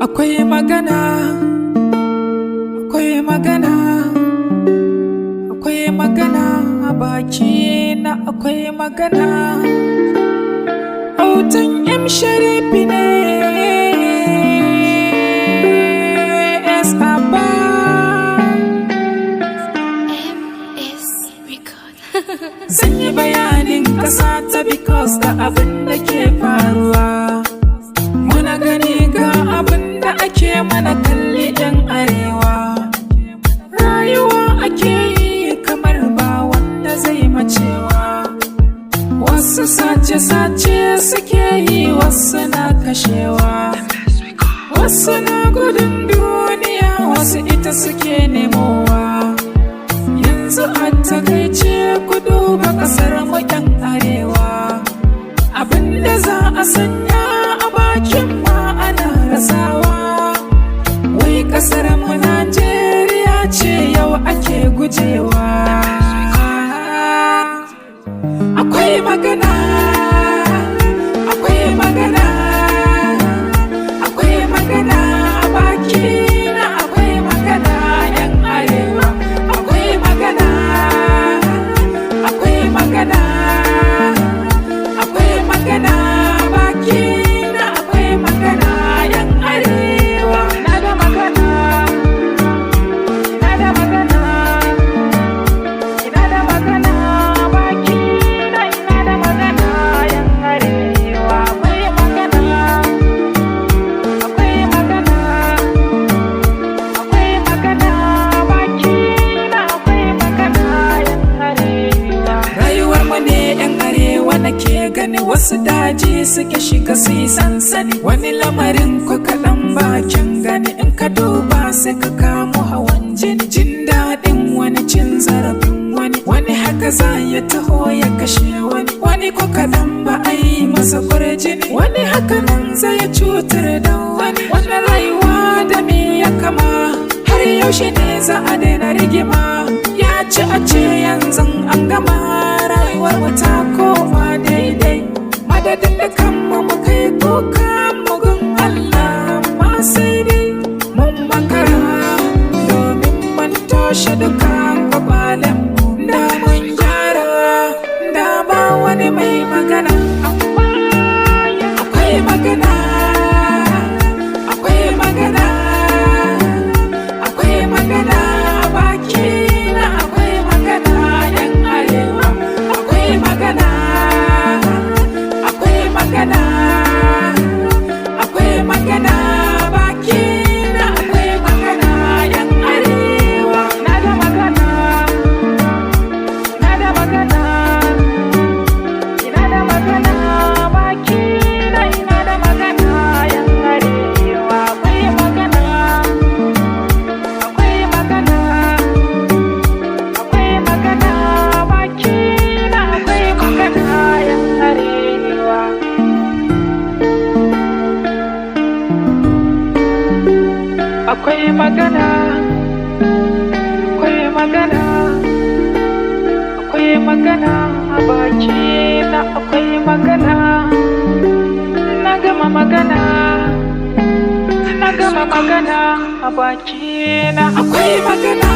Akwai magana, akwai magana, akwai magana a baki na, akwai magana. Autan M Sharifi ne, S Abba. MS Record. Zan yi bayanin ƙasa ta because ga abin da ke faruwa. Muna gani ga abin da ake mana, kalli 'yan arewa. Rayuwa ake yi kamar ba wanda zai macewa. Wasu sace-sace suke yi, wasu na kashewa. Wasu na gudun duniya, wasu ita suke nemowa. Yanzu a takaice, ku duba kasar mu yan arewa. Abinda za a sanya a bakin ma ana rasawa. Wai kasar mu Najeriya ce yau ake gujewa. Akwai magana, akwai magana, akwai magana a baki na, akwai magana yan arewa, akwai magana, akwai magana, akwai magana a baki na, akwai magana yan arewa. Na da magana, ina da magana, ina da magana a baki na, ina da magana yan arewa, akwai magana. Akwai magana, akwai magana baki na, akwai magana yan arewa. Rayuwar mu ne yan arewa nake gani, wasu daji suke shiga su yi sansani. Wani lamarin ku kaɗan bakin gani, in ka duba sai ka kamo hawan jini. Jin daɗin wani, cin zarafin wani, wani haka za ya taho ya kashe wani, wani ko kaɗan ba a yi masa jini, wani haka nan zai cutar da wani. Wannan rayuwa da me ya kama? Har yaushe ne za a daina rigima? Ya ci a ce yanzu an gama, rayuwar mu ta koma daidai. Madadin da kanmu mu kai kuka mugun Allah, amma sai dai mun makara domin mun toshe dukan kwakwalenmu. Da mun gyara da ba wani mai magana. Amma akwai magana, akwai magana, akwai magana baki na, akwai magana yan arewa, akwai magana, akwai magana, akwai magana baki na, akwai magana yan arewa. Na da magana, ina da magana, ina da magana baki na, ina da magana yan arewa, akwai magana, akwai magana, akwai magana baki na, akwai magana yan arewa. Akwai magana, akwai magana, akwai magana a baki na, akwai magana. Na gama magana, na gama magana a baki na, akwai magana.